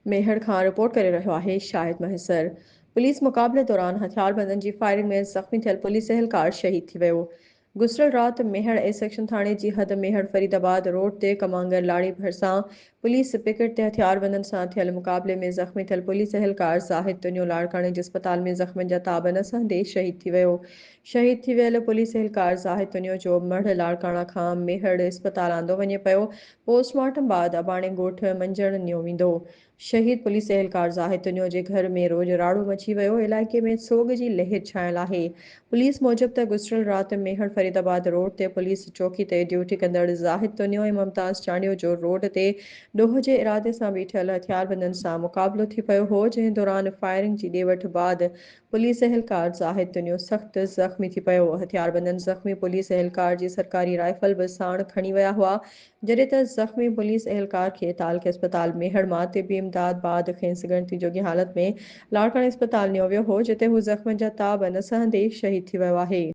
ميهڙ کان رپورٽ ڪري رهيو آهي شاهد مهيسر. پوليس مقابلي دوران هٿياربندن جي فائرنگ ۾ زخمي ٿيل پوليس اهلڪار شهيد ٿي ويو. گذريل رات ميهڙ اي سيڪشن ٿاڻي جي حد ميهڙ فريد آباد روڊ تي ڪمانگر لاڙي ڀرسان پوليس پڪيٽ تي هٿياربندن سان ٿيل مقابلي ۾ زخمي ٿيل پوليس اهلڪار زاهد تنيو لاڙڪاڻي جي اسپتال ۾ زخمن جا تاب نه سهندي شهيد ٿي ويو. شهيد ٿي ويل پوليس اهلڪار زاهد تنيو جو مڙهه لاڙڪاڻا کان ميهڙ اسپتال آندو وڃي پيو، پوسٽ مارٽم بعد اباڻي ڳوٺ منجڻ نيو ويندو. شهيد پوليس اهلڪار زاهد تنيو جي گهر ۾ روڄ راڙو مچي ويو، علائقي ۾ سوڳ جي لهر ڇانيل آهي. پوليس موجب ته گذريل رات ميهڙ فريد آباد روڊ تي پوليس چوڪي تي ڊيوٽي ڪندڙ زاهد تنيو ۽ ممتاز چانڊيو جو روڊ تي ڏوهه جي ارادي سان بيٺل هٿياربندن سان مقابلو ٿي پيو هو، جنهن دوران فائرنگ جي ڏي وٺ بعد پوليس اهلڪار زاهد تنيو سخت زخمي ٿي پيو. هٿياربندن زخمي پوليس اهلڪار جي سرڪاري رائفل به ساڻ کڻي ويا هئا، جڏهن ته زخمي پوليس اهلڪار کي تعلقي اسپتال ميهڙ مان طبي امداد بعد کيس ڳڻتي جوڳي حالت ۾ لاڙڪاڻي اسپتال نيو ويو هو، جتي هو زخمن جا تاب نه سهندي شهيد ٿي ويو آهي.